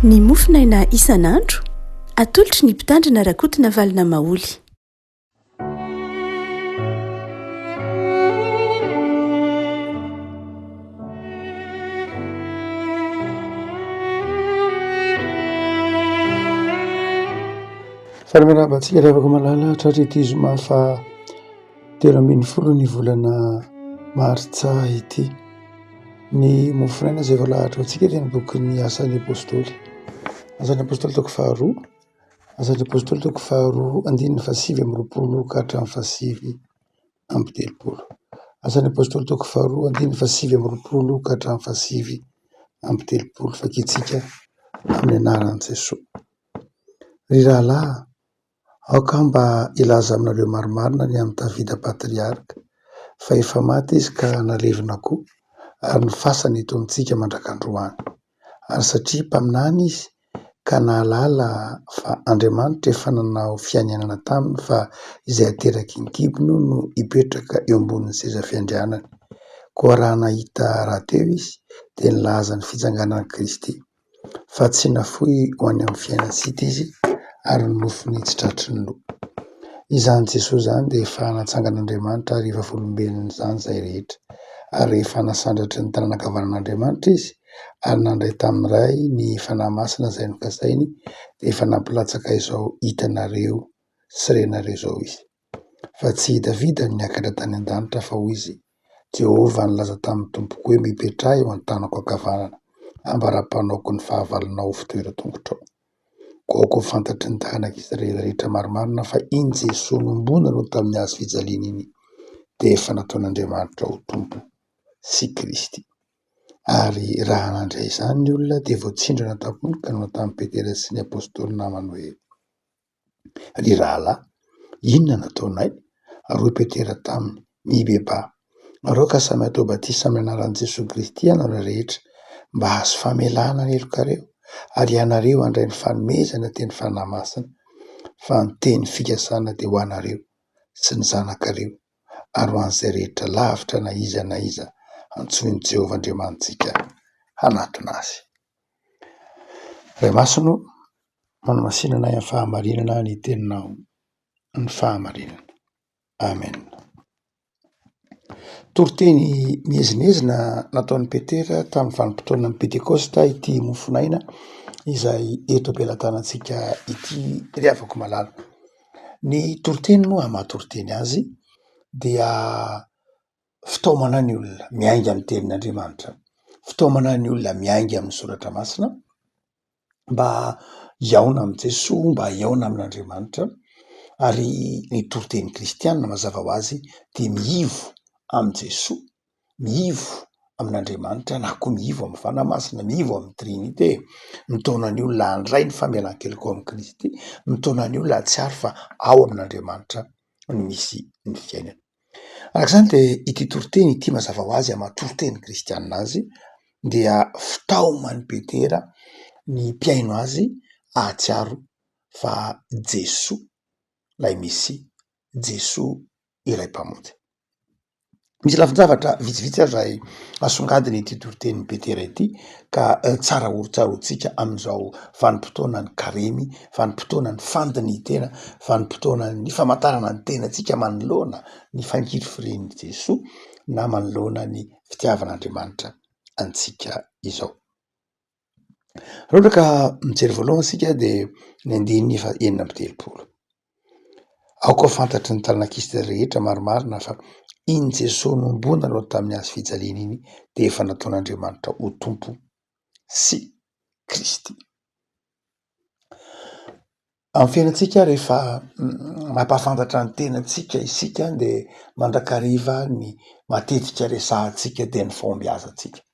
Ny mofonaina isan'andro, atolotry ny Mpitandrina Rakotonavalona Maholy. Faly miarahaba antsika ry havako malala tratra ity zoma faha 13 ny volana martsa ity. Ny mofonaina izay voalahatra ho antsika dia ny bokin'ny Asan'ny Apôstôly. Asan'ny Apôstôly toko faharoa, Asan'ny Apôstôly toko faharoa andininy fahasivy amby roapolo ka hatramin'ny fahasivy amby telopolo. Asan'ny Apôstôly toko faharoa andininy fahasivy amby roapolo ka hatramin'ny fahasivy amby telopolo. Vakintsika amin'ny anaran'i Jesoa. Ry rahalahy, aoka aho mba hilaza aminareo marimarina ny amin'i Davida patriarka, fa efa maty izy ka nalevina koa, ary ny fasany eto amintsika mandrak'androany. Ary satria mpaminany izy, ka nahalala fa Andriamanitra efa nanao fianianana taminy fa izay ateraky ny kibony no hipetraka eo ambonin'ny seza fiandrianany. Koa raha nahita rahateo izy, dia nilaza ny fitsanganan'i Kristy. fa tsy nafoy ho any amin'ny fiainan-tsy hita izy ary ny nofony tsy tratry ny loha. Izany Jesoa izany dia efa natsangan'Andriamanitra ary efa volombelon'izany izay rehetra. Ary rehefa nasandratry ny tanana ankavanan'Andriamanitra izy ary nandray tamin'ny Ray ny Fanahy Masina izay nokasainy dia efa nampilatsaka izao hitanareo sy renareo izao izy. Fa tsy i Davida no niakatra tany an-danitra, fa hoy izy, Jehovah nilaza tamin'ny Tompoko hoe, 'Mipetraha eo an-tanako ankavanana, ambara-panaoko ny fahavalonao ho fitoeran-tongotrao. Koa aoka ho fantatry ny taranak'i Israely rehetra marimarina fa iny Jesoa nombonanao tamin'ny hazo fijaliana iny dia efa nataon'Andriamanitra ho Tompo sy Kristy. Ary raha nandre izany ny olona, dia voatsindrona tam-pony ka nanao tamin'i Petera sy ny apostoly namany hoe, Ry rahalahy, inona no ataonay? Ary hoy Petera taminy, Mibebaha, ary aoka samy hatao batisa amin'ny anaran'i Jesoa Kristy ianareo rehetra, mba hahazo famelana ny helokareo, ary ianareo handray ny fanomezana teny Fanahy Masina, fa ny teny fikasana dia ho anareo sy ny zanakareo ary ho an'izay rehetra lavitra na iza na iza antsoin'i Jehovah Andriamanitsika hanatona azy. Ray Masina ô, manamasina anay amin'ny fahamarinana ny teninao ny fahamarinana. Amen. Toriteny miezinezina nataon'i Petera tamin'ny vanim-potoanan'ny Pentekosta ity mofonaina izay eto am-pelatanantsika ity ry havako malala. Ny toriteny moa amin'ny maha toriteny azy dia fitaomana ny olona miainga amin'ny tenin'Andriamanitra, fitaomana ny olona miainga amin'ny soratra masina mba hihaona amin'i Jesoa, mba hihaona amin'Andriamanitra ary ny toriteny kristianina mazava ho azy dia miivo amin'i Jesoa, miivo amin'Andriamanitra na koa miivo amin'ny Fanahy Masina, miivo amin'ny Trinite, mitaona ny olona handray ny famelan-keloka ao amin'i Kristy, mitaona ny olona hahatsiaro fa ao amin'Andriamanitra no misy ny fiainana. Araka izany dia ity toriteny ity mazava ho azy amin'ny maha toriteny kristianina azy dia fitaoman'i Petera ny mpihaino azy hahatsiaro fa Jesoa ilay Mesia, Jesoa ilay Mpamonjy. Misy lafin-javatra vitsivitsy aza asongadina ity toritenin'i Petera ity ka tsara hotsaroantsika amin'izao vanim-potoanan'ny karemy, vanim-potoanan'ny fandinihin-tena, vanim-potoanan'ny famantarana ny tenantsika manoloana ny fangirifirian'i Jesoa na manoloana ny fitiavan'Andriamanitra antsika izao. Raha ohatra ka mijery voalohany isika dia ny andininy faha 36. Aoka ho fantatry ny taranak'Israely rehetra marimarina fa iny Jesoa nohomboana tamin'ny hazo fijaliana iny dia efa nataon'Andriamanitra ho Tompo sy Kristy. Amin'ny fiainantsika rehefa mampahafantatra ny tenantsika isika dia mandrakariva ny matetika resahantsika dia ny fahombiazantsika.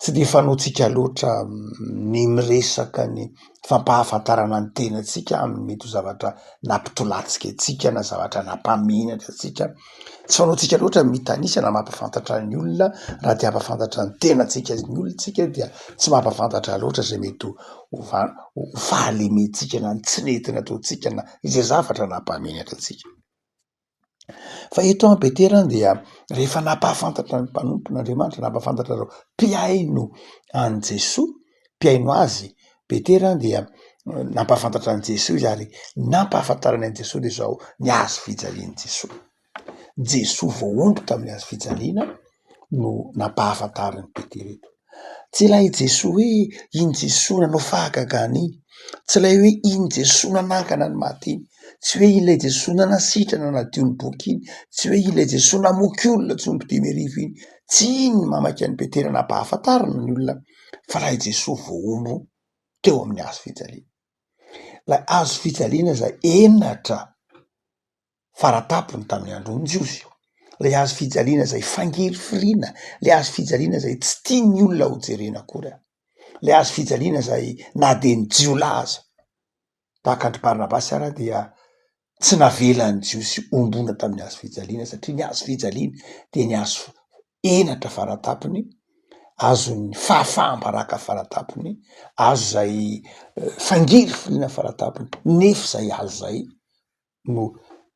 Tsy dia fanaontsika loatra ny miresaka ny fampahafantarana ny tenantsika amin'ny mety ho zavatra nampitolatsika antsika na zavatra nampamenatra antsika. Tsy fanaontsika loatra ny mitanisa na mampahafantatra ny olona raha te hampahafantatra ny tenantsika ny olona isika dia tsy mampahafantatra loatra izay mety ho ho fahalementsika na ny tsy nety nataontsika na izay zavatra nampamenatra antsika. Fa eto an, Petera dia rehefa nampahafantatra ny mpanompon'Andriamanitra, nampahafantatra ireo mpihaino an'i Jesoa, mpihaino azy Petera dia nampahafantatra an'i Jesoa izy ary nampahafantarany an'i Jesoa dia izao ny hazo fijalian'i Jesoa. Jesoa voahombo tamin'ny hazo fijaliana no nampahafantarin'i Petera eto. Tsy ilay Jesoa hoe iny Jesoa nanao fahagagana iny, tsy ilay hoe iny Jesoa nanangana ny maty iny, tsy hoe ilay Jesoa nanasitrana nanadio ny boky iny, tsy hoe ilay Jesoa namoky olona tsy omby 5000 iny, tsy iny ny mamaky an'i Petera nampahafantarina ny olona fa ilay Jesoa voahombo teo amin'ny hazo fijaliana. Ilay hazo fijaliana izay henatra faratapony tamin'ny andron'ny Jiosy, ilay hazo fijaliana izay fangirifiriana, ilay hazo fijaliana izay tsy tian'ny olona ho jerena akory, ilay hazo fijaliana izay na dia ny jiolahy aza, tahaka an-dry Barnabasy ara dia tsy navelan'ny Jiosy hombona tamin'ny hazo fijaliana satria ny hazo fijaliana dia ny hazo henatra faratapony, azon'ny fahafaham-baraka faratapony, azo izay fangirifiriana faratapony, nefa izay hazo izay no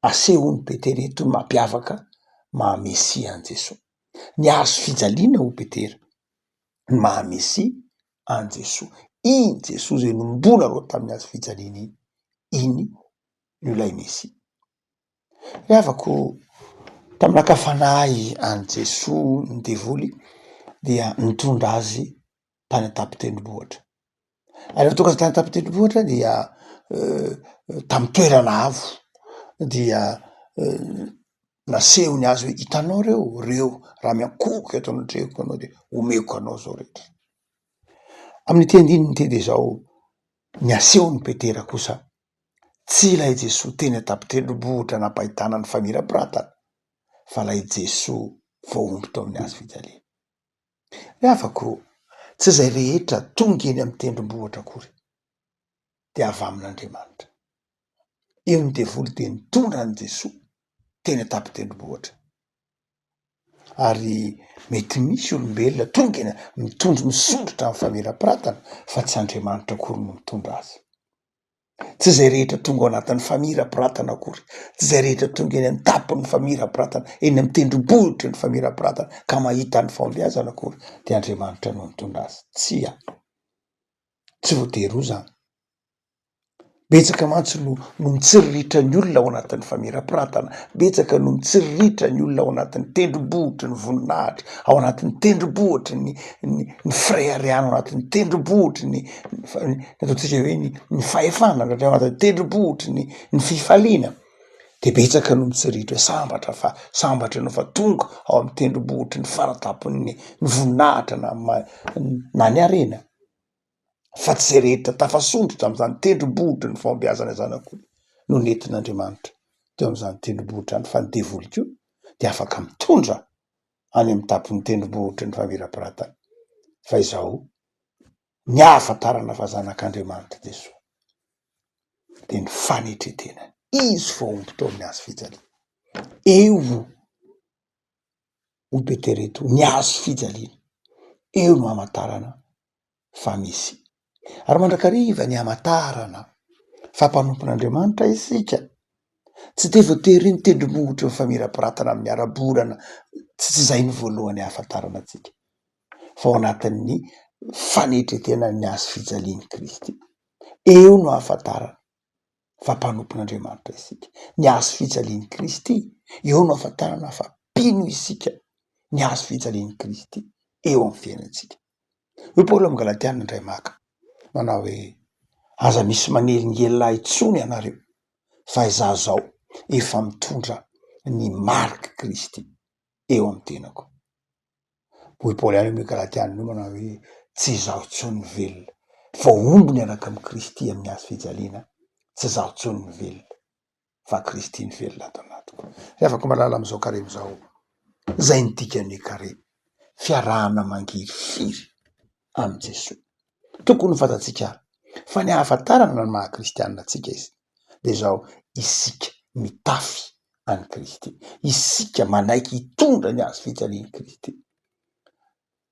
asehon'i Petera eto ny mampiavaka maha Mesia an'i Jesoa. Ny hazo fijaliana hoy Petera ny maha Mesia an'i Jesoa. Iny Jesoa izay nombonareo tamin'ny hazo fijaliana iny, iny no ilay Mesia. Ry havako, tamin'ny naka fanahy an'i Jesoa ny devoly dia nitondra azy tany an-tampon-tendrombohitra. Ary rehefa tonga tany an-tampon-tendrombohitra dia tamin'ny toerana avo dia nasehony azy hoe hitanao reo, reo raha miankohoka eto anatrehako ianao de omeko anao zao rehetra. Amin'ity andininy ity de zao ny asehon'i Petera kosa tsy ilay Jesoa teny an-tampon-tendrombohitra nampahitana ny famirapiratana fa ilay Jesoa voahombo tao amin'ny hazo fijaliana. Ry havako, tsy izay rehetra tonga eny amin'ny tendrombohitra akory dia avy amin'Andriamanitra. Eo ny devoly dia nitondra an'i Jesoa teny an-tampon-tendrombohitra. Ary mety misy olombelona tonga eny mitondra misondrotra amin'ny famirapiratana fa tsy Andriamanitra akory no mitondra azy. Tsy izay rehetra tonga ao anatin'ny famirapiratana akory, tsy izay rehetra tonga eny an-tampon'ny famirapiratana, eny amin'ny tendrombohitry ny famirapiratana ka mahita ny fahombiazana akory dia Andriamanitra no nitondra azy. Tsia, tsy voatery ho izany. Betsaka mantsy no no mitsiriritra ny olona ao anatin'ny famirapiratana, betsaka no mitsiriritra ny olona ao anatin'ny tendrombohitry ny voninahitra, ao anatin'ny tendrombohitry ny ny ny fireharehana, ao anatin'ny tendrombohitry ny ny ataontsika hoe ny ny fahefana, indraindray ao anatin'ny tendrombohitry ny ny fifaliana, de betsaka no mitsiriritra hoe sambatra fa sambatra ianao fa tonga ao amin'ny tendrombohitry ny faratampon'ny ny voninahitra na ma- na ny harena. Fa tsy izay rehetra tafasondrotra amin'izany tendrombohitry ny fahombiazana izany akory no nentin'Andriamanitra teo amin'izany tendrombohitra izany fa ny devoly koa dia afaka mitondra any amin'ny tampon'ny tendrombohitry ny famirapiratana fa izao ny ahafantarana fa zanak'Andriamanitra Jesoa dia ny fanetren-tenany izy voahombo teo amin'ny hazo fijaliana eo hoy Petera eto ny hazo fijaliana eo no hamantarana fa misy. Ary mandrakariva ny hamantarana fa mpanompon'Andriamanitra isika. Tsy dia voatery ny tendrombohitry ny famirapiratana amin'ny ara-bolana, tsy izay no voalohany ahafantarana antsika, fa ao anatin'ny fanetren-tenan'ny hazo fijalian'i Kristy. Eo no ahafantarana fa mpanompon'Andriamanitra isika. Ny hazo fijalian'i Kristy, eo no ahafantarana fa mpino isika. Ny hazo fijalian'i Kristy eo amin'ny fiainantsika. Hoy Paoly amin'ny Galatiana indray maka, manao hoe, Aza misy manelingelina ahy intsony ianareo, fa izaho izao efa mitondra ny marik'i Kristy eo amin'ny tenako. Hoy Paoly ihany amin'io Galatiana io manao hoe, Tsy izaho intsony no velona, fa omby miaraka amin'i Kristy amin'ny hazo fijaliana, tsy izaho intsony no velona. fa Kristy ny velona ato anatiko. Ry havako malala amin'izao karemy izao, izay ny dikan'ny karemy, fiarahana mangirifiry amin'i Jesoa. Tokony ho fantatsika fa ny ahafantarana ny maha kristianina antsika izy dia izao, isika mitafy an'i Kristy, isika manaiky hitondra ny hazo fijalian'i Kristy.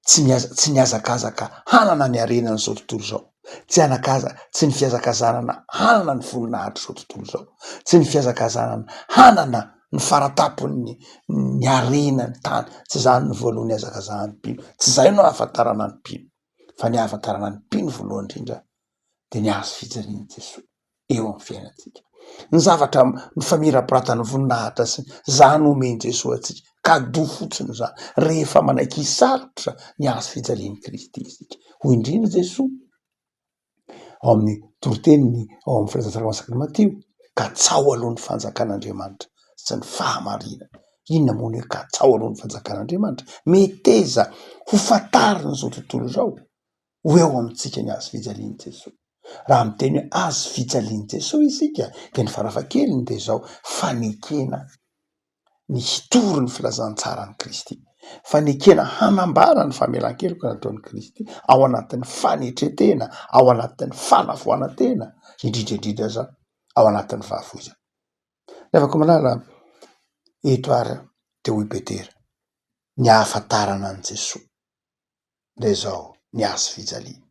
Tsy mihaza- tsy mihazakazaka hanana ny harenan'izao tontolo izao, tsy hanakaza- tsy ny fihazakazanana hanana ny voninahitr'izao tontolo izao, tsy ny fihazakazanana hanana ny faratapon'ny ny harena ny tany, tsy izany no voalohany ihazakazahan'ny mpino, tsy izay no ahafantarana ny mpino, fa ny ahafantarana ny mpino voalohany indrindra. Dia ny hazo fijalian'i Jesoa eo amin'ny fiainantsika. Ny zavatra, ny famirapiratan'ny voninahitra sy izany omen'i Jesoa antsika, cadeau fotsiny izany, rehefa manaiky hisalotra ny hazo fijalian'i Kristy isika. Hoy indrindra Jesoa ao amin'ny toriteniny ao amin'ny filazantsara masaky ny Matio, katsaho aloha ny fanjakan'Andriamanitra sy ny fahamarinany. Inona moa ny hoe katsaho aloha ny fanjakan'Andriamanitra? Meteza ho fantarin'izao tontolo izao ho eo amintsika ny hazo fijalian'i Jesoa. Raha miteny hoe hazo fijalian'i Jesoa isika dia ny farafahakeliny dia izao, fanekena ny hitory ny filazantsaran'i Kristy, fanekena hanambara ny famelan-keloka nataon'i Kristy ao anatin'ny fanetren-tena, ao anatin'ny fanavoanan-tena, indrindra indrindra aza ao anatin'ny fahafoizana. Ry havako malala, eto ary dia hoy Petera, ny ahafantarana an'i Jesoa dia izao, ny hazo fijaliana.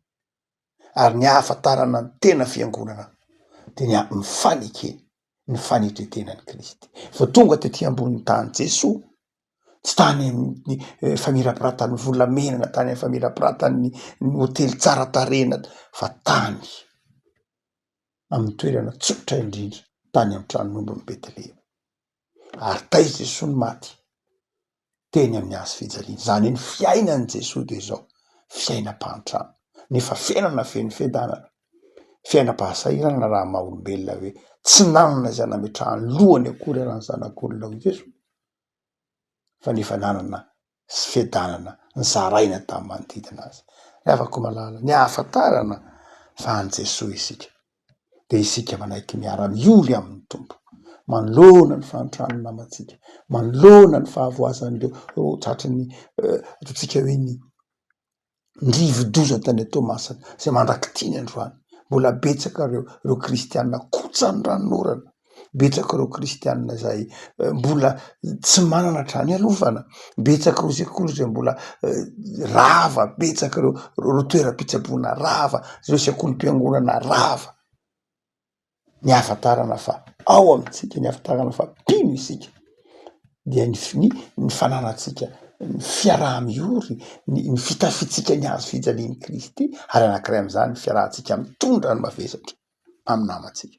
Ary ny ahafantarana ny tena fiangonana dia ny amin'ny fanekena ny fanetren-tenan'i Kristy. Vao tonga tety ambonin'ny tany Jesoa, tsy tany amin'ny eh, famirapiratan'ny volamena na tany amin'ny famirapiratan'ny ny hotely tsara tarehy na fa tany amin'ny toerana tsotra indrindra, tany amin'ny tranon'ombin'i Betlehema. Ary taiza Jesoa no maty? Teny amin'ny hazo fijaliana. Izany hoe ny fiainan'i Jesoa dia izao, fiainam-pahantrana, nefa fiainana feno fiadanana, fiainam-pahasahiranana raha maha olombelona hoe tsy nanana izay nametrahany lohany akory ara ny zanak'olona hoy Jesoa, fa nefa nanana sy fiadanana nozaraina tamin'ny manodidina azy. Ry havako malala, ny ahafantarana fa an'i Jesoa isika dia isika manaiky miara-miory amin'ny Tompo manoloana ny fahantran'ny namantsika, manoloana ny fahavoazan'ireo ireo tratry ny ataontsika hoe ny rivodoza tany Toamasina izay mandrak'ity ny androany. Mbola betsaka ireo ireo kristiana kotsan'ny ranonorana, betsaka ireo kristiana izay mbola tsy manana trano hialofana, betsaka ireo sekoly izay mbola rava, betsaka ireo ireo toeram-pitsaboana rava, ireo sekolim-piangonana rava. Ny ahafantarana fa ao amintsika, ny ahafantarana fa mpino isika dia ny fini- ny fananantsika ny fiaraha-miory, ny ny fitafiantsika ny hazo fijalian'i Kristy ary anankiray amin'izany ny fiarahantsika mitondra ny mavesatra amin'ny namantsika.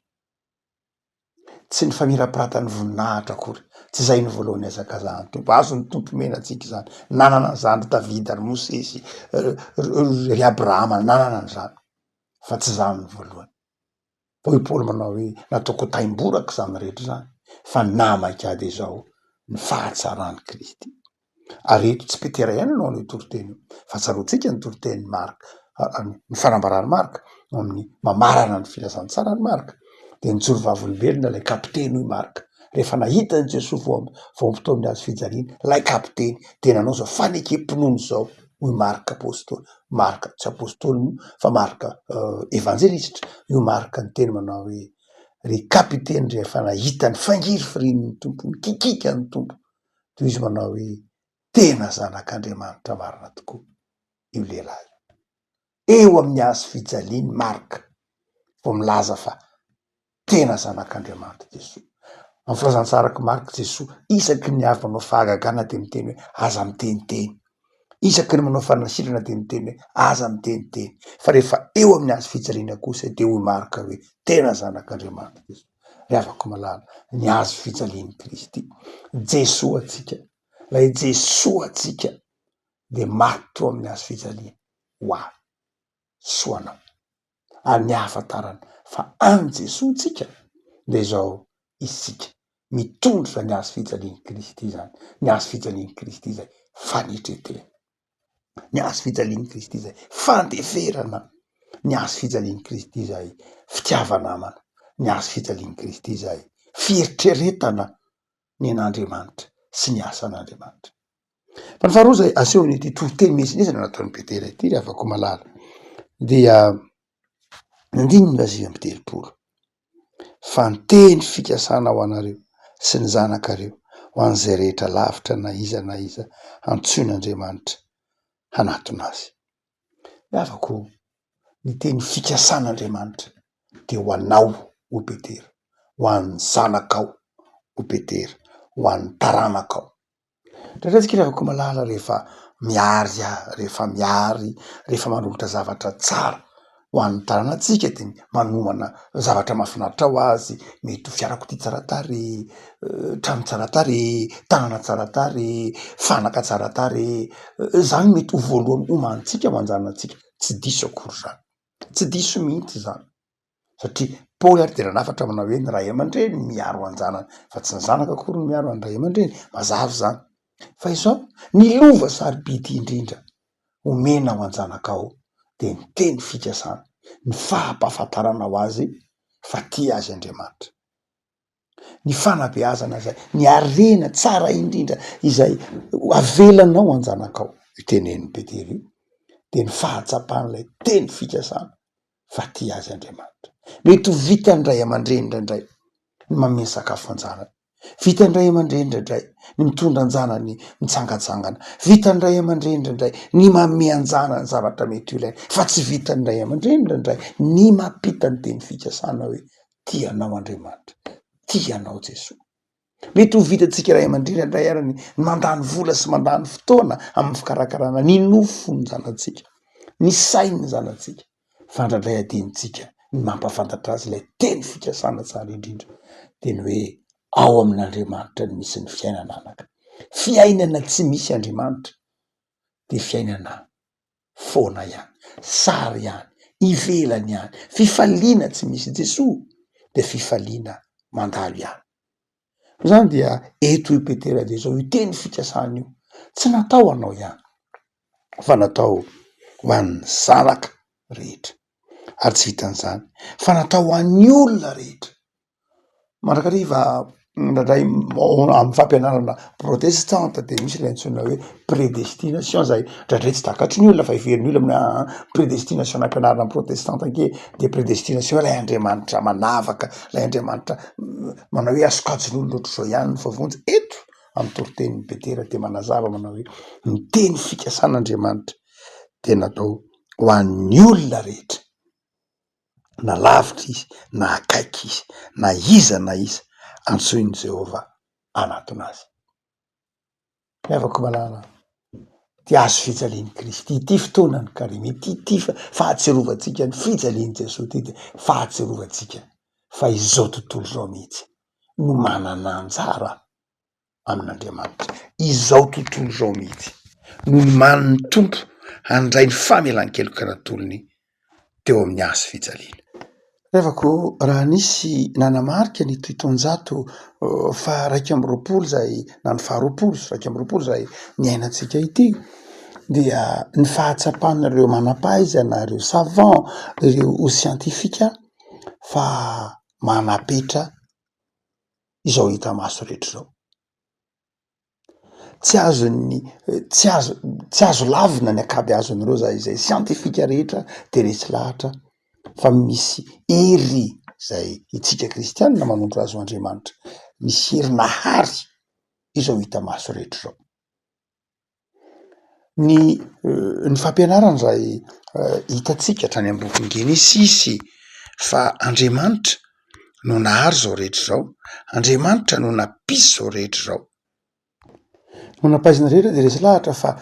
Tsy ny famirapiratan'ny voninahitra akory, tsy izay no voalohany hazakazahan'ny Tompo. Azon'ny Tompo omena antsika izany. Nanana an'izany ry Davida, ry Mosesy, ry Abrahama, nanana an'izany fa tsy izany no voalohany. Hoy Paoly manao hoe, nataoko ho taimboraka izany rehetra izany, fa ny nahamaika ahy dia izao, ny fahatsaran'i Kristy. Ary eto tsy Petera ihany no hanao io toriteny io, fa tsaroantsika ny toritenin'i Marka, ny fanambaran'i Marka, ao amin'ny mamarana ny filazantsaran'i Marka, dia nijoro vavolombelona ilay kapiteny hoy Marka, rehefa nahita an'i Jesoa vao vao tao amin'ny hazo fijaliana, ilay kapiteny dia nanao izao fanekem-pinoana izao, hoy Marka apôstôly, Marka tsy apôstôly moa fa Marka evanjelistra, io Marka niteny manao hoe ry kapiteny rehefa nahita ny fangirifirian'ny Tompo, ny kikikan'ny Tompo, toy izy manao hoe tena zanak'Andriamanitra marina tokoa io lehilahy io. Eo amin'ny hazo fijaliany Marka vao milaza fa tena zanak'Andriamanitra Jesoa. Amin'ny filazantsarako Marka Jesoa isaky ny avy manao fahagagana dia miteny hoe aza miteniteny. Isaky ny manao fanasitrana dia miteny hoe aza miteniteny. Fa rehefa eo amin'ny hazo fijaliana kosa dia hoy Marka hoe tena zanak'Andriamanitra Jesoa. Ry havako malala, ny hazo fijalian'i Kristy, Jesoa antsika, ilay Jesoa antsika dia maty teo amin'ny hazo fijaliana ho ahy sy ho anao. Ary ny ahafantarana fa an'i Jesoa tsika dia izao isika mitondra ny hazo fijalian'i Kristy izany, ny hazo fijalian'i Kristy izay fanetren-tena, ny hazo fijalian'i Kristy izay fandeferana, ny hazo fijalian'i Kristy izay fitiava-namana, ny hazo fijalian'i Kristy izay fieritreretana ny an'Andriamanitra sy ny asan'Andriamanitra. Fa ny faharoa izay asehon'ity toriteny miezinezina nataon'i Petera ity ry havako malala dia ny andininy faha 39, fa ny teny fikasana ho anareo sy ny zanakareo, ho an'izay rehetra lavitra na iza na iza hantsoin'Andriamanitra hanatona azy. Ry havako, ny teny fikasan'Andriamanitra dia ho anao hoy Petera, ho an'ny zanakao hoy Petera, ho an'ny taranakao. Indraindray tsika ry havako malala rehefa miary, rehefa miary, rehefa manolotra zavatra tsara. Ho an'ny taranantsika de manomana zavatra mahafinaritra ho azy, mety ho fiarakodia tsara tarehy, trano tsara tarehy, tanàna tsara tarehy, fanaka tsara tarehy, zany mety ho voalohany omanintsika ho an-janatsika, tsy diso akory zany, tsy diso mihitsy zany satria Paoly ary de nanafatra manao hoe ny ray aman-dreny miaro an-janany fa tsy ny zanaka akory no miaro ny ray aman-dreny, mazava zany. Fa izao, ny lova sarobidy indrindra omena ho an-janakao dia ny teny fikasana, ny fahampahafantaranao azy fa tia azy Andriamanitra. Ny fanabeazana izay, ny harena tsara indrindra izay avelanao an-janakao, io tenenin'i Petera io, dia ny fahatsapan'ilay teny fikasana fa tia azy Andriamanitra. Mety ho vitan'ny ray aman-dreny indraindray ny manome sakafo an-janany, Vitan'ny ray aman-dreny indraindray ny mitondra an-janany mitsangantsangana. Vitan'ny ray aman-dreny indraindray ny manome an-janany zavatra mety ho ilainy. Fa tsy vitan'ny ray aman-dreny indraindray ny mampita ny teny fikasana hoe tia anao Andriamanitra, tia anao Jesoa. Mety ho vitantsika ray aman-dreny indraindray ary ny mandany vola sy mandany fotoana amin'ny fikarakarana ny nofon'ny zanatsika, ny sain'ny zanatsika. Fa indraindray adinontsika ny mampahafantatra azy ilay teny fikasana tsara indrindra, dia ny hoe ao amin'Andriamanitra no misy ny fiainana anaka. Fiainana tsy misy Andriamanitra dia fiainana foana ihany, sary ihany, ivelany ihany, fifaliana tsy misy Jesoa dia fifaliana mandalo ihany. Izany dia eto i Petera dia izao io teny fikasana io, tsy natao ho anao ihany fa natao ho an'ny zanaka rehetra, ary tsy vitan'izany fa natao ho an'ny olona rehetra. Mandrakariva indraindray amin'ny fampianarana protestanta dia misy ilay antsoina hoe predestination izay indraindray tsy takatry ny olona fa heverin'ny olona amin'ny hoe aa predestination nampianarina ny protestanta ange de predestination ilay Andriamanitra manavaka, ilay Andriamanitra manao hoe asokajin'olona ohatr'izao ihany ny voavonjy. Eto amin'ny toritenin'i Petera dia manazava manao hoe ny teny fikasan'Andriamanitra dia natao ho an'ny olona rehetra, na lavitra izy na akaiky izy, na iza na iza antsoin'i Jehovah hanatona azy. Ry havako malala, ity hazo fijalian'i Kristy ity fotoanan'ny karemy ity, ity fahatsiarovantsika ny fijalian'i Jesoa ity dia fahatsiarovantsika fa izao tontolo izao mihitsy no manana anjara amin'Andriamanitra. Izao tontolo izao mihitsy no nomanin'ny Tompo handray ny famelan-keloka natolony teo amin'ny hazo fijaliana. Revako raha nisy nanamarika ny ity taonjato faha 21 izay na ny faha 20 sy 21 izay niainantsika ity dia ny fahatsapan'ireo manam-pahaizana, ireo savant, ireo siantifika fa manam-petra izao hita maso rehetra izao. Tsy azon'ny tsy azo tsy azo lavina ny ankabeazan'ireo zay izay siantifika rehetra de resy lahatra fa misy hery zay itsika kristianina manondro azy ho Andriamanitra, misy hery nahary izao hita maso rehetra izao. Ny ny fampianarana izay hitantsika hatrany amin'ny bokin'ny Genesisy fa Andriamanitra no nahary izao rehetra izao, Andriamanitra no nampisy izao rehetra izao. Ny manam-pahaizana rehetra dia resy lahatra fa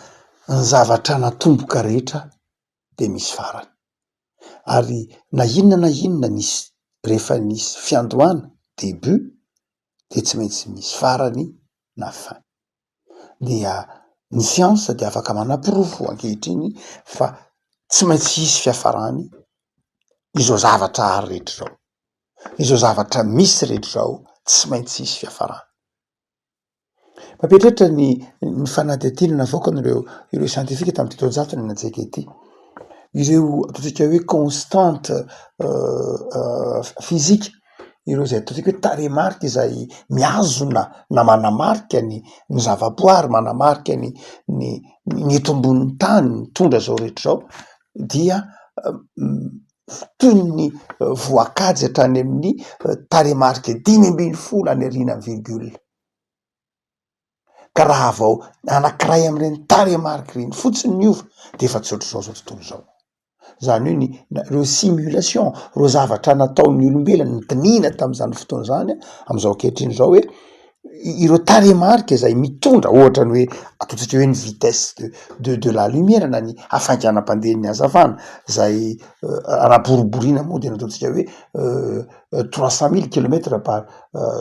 ny zavatra natomboka rehetra dia misy farany, ary na inona na inona nisy rehefa nisy fiandohana, début, dia tsy maintsy misy farany na fin. Dia ny siansa dia afaka manaporofo ankehitriny fa tsy maintsy hisy fiafarany izao zavatra ary rehetra izao, izao zavatra misy rehetra izao tsy maintsy hisy fiafarany. Mampieritreritra ny ny fanadihadiana navoakan'ireo ireo siantifika tamin'ity taonjato niainantsika ity. Ireo ataontsika hoe constante physique, ireo izay ataontsika hoe tarehimarika izay mihazona na manamarika ny ny zavaboary, manamarika ny ny ny eto ambonin'ny tany mitondra izao rehetra izao dia toy ny voakajy hatrany amin'ny tarehimarika 15 any aorianan'ny virgule. Ka raha vao anankiray amin'ireny tarehimarika ireny fotsiny niova de efa tsy ohatr'izao zao tontolo izao. Zany hoe ny ireo simulation, ireo zavatra nataon'ny olombelona nodinihina tamin'izany fotoana izany, am'izao ankehitriny izao hoe. Ireo tarehimarika izay mitondra ohatra ny hoe ataontsika hoe ny vitesse de de de la lumière na ny hafainganam-pandehan'ny hazavana izay raha boriboriana moa de ny ataontsika hoe trois cent mille kilomètre par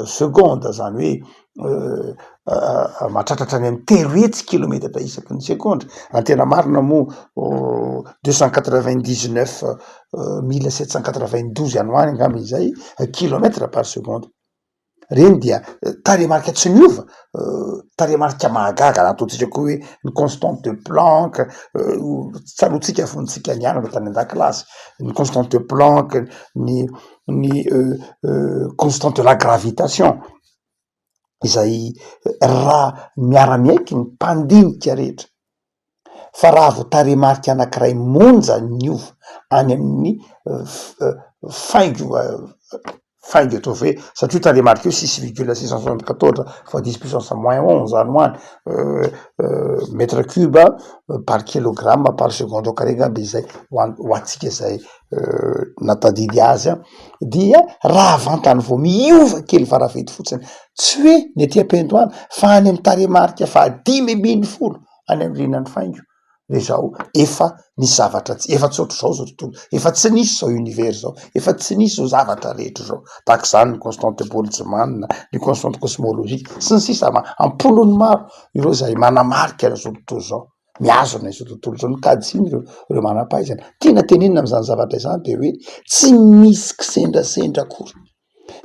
seconde zany hoe mahatratratra any amy telo hetsy kilometatra isaky ny segondra, raha ny tena marina moa deux cent quatre vingt dix neuf mille sept cent quatre vingt douze any ho any angamba izay kilomètre par seconde. Reny dia tarehimarika tsy miova, tarehimarika mahagaga raha ataontsika koa hoe ny constante de Planck, tsaroantsika fony tsika nianatra tany an-dakilasy, ny constante de Planck, ny ny constante de la gravitation, izay raha miara-miaiky ny mpandinika rehetra fa raha vao tarehimarika anankiray monja niova any amin'ny faingo faingo ataovy hoe satria io tarehimarika io six virgule six cent soixante quatorze fois dix puissance moins onze any ho any mètre cube par kilogramme par seconde au carré angamba izay ho an- ho antsika izay nahatadidy azy an, dia raha vantany vao miova kely varavety fotsiny, tsy hoe ny aty am-piandohana fa any amy tarehimarika faha-15 any aorianan'ny faingo de zao efa nisy zavatra tsy, efa tsy ohatr'izao zao tontolo, efa tsy nisy zao univers zao, efa tsy nisy zao zavatra rehetra zao, tahaka izany ny constante de Boltzmann, ny constante cosmologique sy ny sisa ma-, am-polony maro ireo zay manamarika an'izao tontolo izao, mihazona izao tontolo izao, nikajiana ireo ireo manam-pahaizana, tiana tenenina am'zany zavatra izany de hoe tsy misy kisendrasendra akory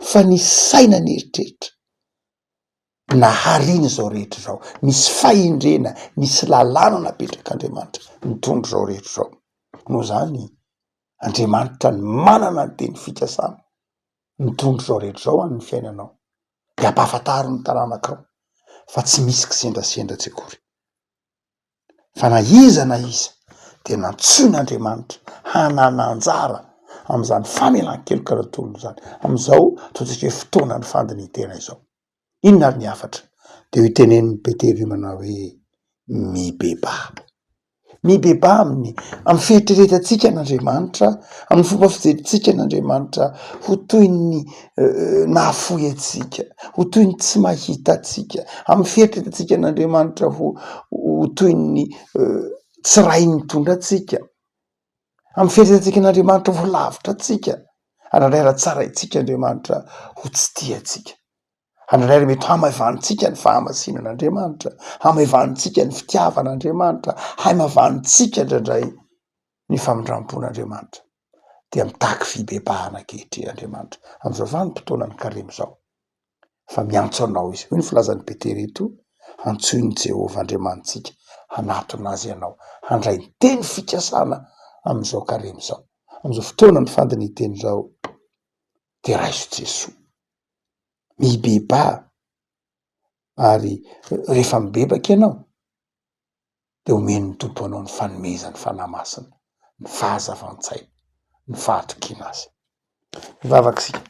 fa ny saina nieritreritra. Nahariana izao rehetra izao, nisy fahendrena, nisy lalàna napetrak'Andriamanitra nitondra izao rehetra izao. Noho izany, Andriamanitra no manana ny teny fikasana mitondra izao rehetra izao amin'ny fiainanao. Dia ampahafantaro ny taranakao fa tsy misy kisendrasendra tsy akory. Fa na iza na iza dia nantsoin'Andriamanitra hanana anjara amin'izany famelan-keloka ara-tolona izany, amin'izao ataontsika hoe fotoanan'ny fandinihan-tena izao. Inona ary ny hafatra? Dia io tenenin'i Petera io manao hoe mibebaha. Mibebaha amin'ny amin'ny fieritreretantsika an'Andriamanitra, amin'ny fomba fijerintsika an'Andriamanitra ho toy ny nahafoy antsika, ho toy ny tsy mahita antsika, amin'ny fieritreretantsika an'Andriamanitra ho ho toy ny tsy ray mitondra antsika, amin'ny fieritreretantsika an'Andriamanitra ho lavitra antsika, ary indray raha tsaraintsika Andriamanitra ho tsy tia antsika. Andraindray ary mety hamaivanintsika ny fahamasinan'Andriamanitra, hamaivanintsika ny fitiavan'Andriamanitra, haimavanintsika indraindray ny famindram-pon'Andriamanitra. Dia mitaky fibebahana ankehitriny Andriamanitra amin'izao vanim-potoanan'ny karemy izao, fa miantso anao Izy. Hoy ny filazan'i Petera eto, antsoin'i Jehovah Andriamanitsika hanatona Azy ianao, handray ny teny fikasana amin'izao karemy izao, amin'izao fotoanan'ny fandinihan-teny izao, dia raiso Jesoa. Mibebaha, ary rehefa mibebaka ianao de omen'ny Tompo anao ny fanomezan'ny Fanahy Masina, ny fahazavan-tsaina, ny fahatokiana Azy. Hivavaka isika.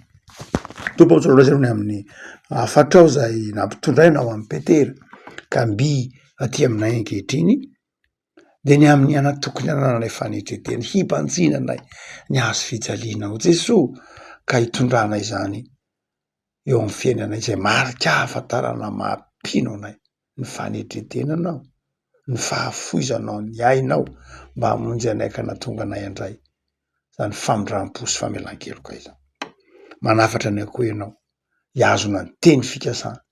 Tompo ô, tsaroanay ny amin'ny hafatrao izay nampitondrainao an'i Petera ka mby aty aminay ankehitriny, dia ny amin'ny anatokony anananay fanetren-tena, hibanjinanay ny hazo fijalianao Jesoa ka hitondrana izany eo amin'ny fiainanay izay marika ahafantarana maha mpino anay, ny fanetren-tenanao, ny fahafoizanao ny ainao mba hamonjy anay ka nahatonga anay handray izany famindram-po sy famelan-keloka izany. Manafatra anay koa ianao hihazona ny teny fikasana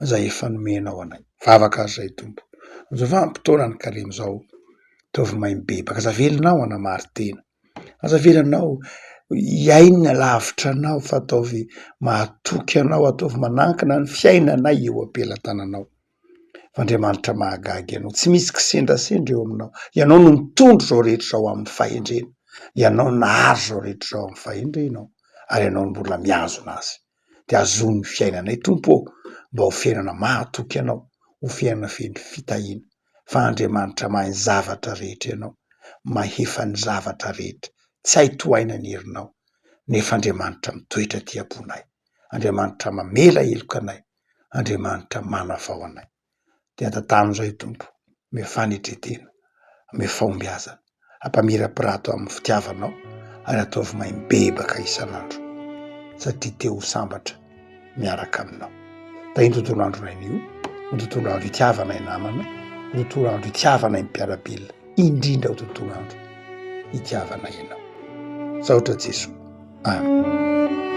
izay efa nomenao anay. Vavaka ary izay Tompo. Amin'izao vanim-potoana ny karemy izao, ataovy mahay mibebaka, aza avelanao hanamari-tena, aza avelanao hiaina lavitra anao fa ataovy mahatoky anao, ataovy manankina ny fiainanay eo am-pelatananao. Fa Andriamanitra mahagaga ianao, tsy misy kisendrasendra eo aminao, ianao no mitondra izao rehetra izao amin'ny fahendrena, ianao nahary izao rehetra izao amin'ny fahendrenao ary ianao no mbola mihazona azy. Dia azony ny fiainanay Tompo ô, mba ho fiainana mahatoky anao, ho fiainana feno fitahiana, fa Andriamanitra mahay ny zavatra rehetra ianao, mahefa ny zavatra rehetra, tsy hay tohaina ny herinao, nefa Andriamanitra mitoetra aty am-ponay, Andriamanitra mamela heloka anay, Andriamanitra manavao anay. Dia tantano izay Tompo, omeo fanetren-tena, omeo fahombiazana, ampamirapirato amin'ny fitiavanao ary ataovy mahay mibebaka isan'andro satria te ho sambatra miaraka aminao. Tahio ny tontolo andronay anio, ho tontolo andro itiavanay namana, ho tontolo andro itiavanay ny mpiara-belona, indrindra ho tontolo andro itiavanay ianao. Saotra Jesoa. Amen.